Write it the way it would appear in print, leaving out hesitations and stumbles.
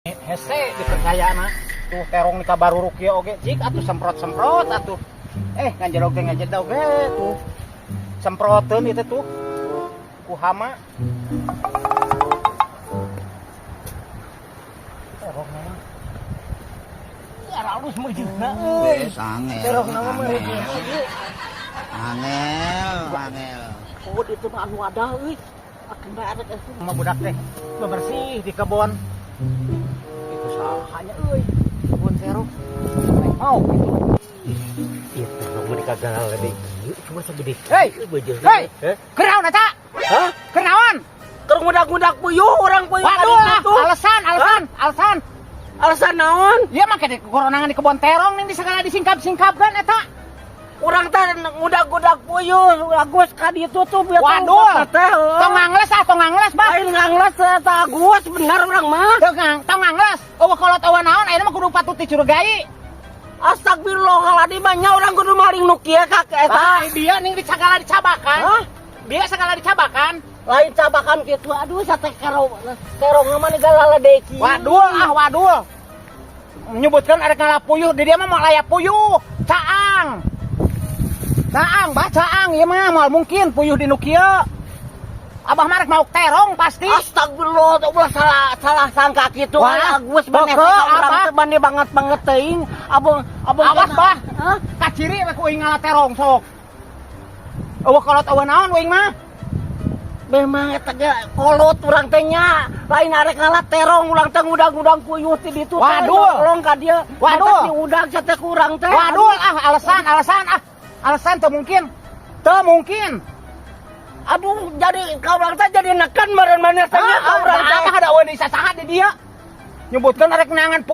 Hese dipercaya na. Tuh terong ni kabaruruk kieu oge cik atuh semprot-semprot atuh. Eh, ngajedog teh ngajedog ge tuh. Semproteun itu tuh. Ku hama. Terong mah. Ya halus meujeuhna euy. Wes angel. Terong nama meujeuhna ieu. Angel, angel. Oh, itu mah anu ada euy. Akan bae arek itu mah budak teh bebersih di kebon. Itu sahanya euy. Kebon terong. Mau gitu. Ieu terong mah kagagal gede kieu, cuma sagede Hei! kieu beujeuna. Hei! Heh? Kunaon eta? Hah? Kunaon? Keur ngudag-ngudag puyuh urang puyuh Waduh ka lah, ditu. Alasan, alasan, alasan. Alasan naon? Iya mah di koronangan di kebon terong nih di segala disingkap-singkapkan eta. Urang teh ngudag-ngudag puyuh, Agus ka ditu tuh bieu Waduh. Teh. Heuh. Tong ngangles ah, tong ngangles, Bah. Lain ngangles eta Agus, bener urang mah. Tong ngangles. Euweuh kolot euweuh naon, ayeuna mah kudu patut dicurigai. Astagfirullahaladzim, nya urang kudu maling nu kieu ka eta. Tah, dia nih di segala dicabakan. Hah? Dia segala dicabakan. Lain cabakan kitu, aduh, sate karo terong mah galala kieu. Wadul ah, wadul. Menyebutkan ada ngala puyuh, di dia mah mau layak puyuh. Caang. Caang, bah caang ieu mah moal mungkin puyuh di nu kieu. Abah marek mau terong pasti. Astagfirullah, ulah salah salah sangka kitu. Wah, Agus maneh beke, teh urang apa? Teh mani banget banget teuing. Abang abang Awas, bah. Hah? Kaciri we ku uing ngala terong sok. Euweuh kolot euweuh naon uing mah. Memang eta ge kolot urang teh nya. Lain arek ngala terong, urang teh ngudag-ngudag puyuh ti ditu teh. Waduh. Tolong ka dieu. Waduh. Matak diudag sate ku urang teh. Wadul ah, alasan, alasan ah. Alasan teu mungkin. Teu mungkin. Aduh, jadi ka urang teh jadi neken meureun maneh teh nya ka urang teh. Abah ada euweuh saha di dia. Nyebutkeun arek neangan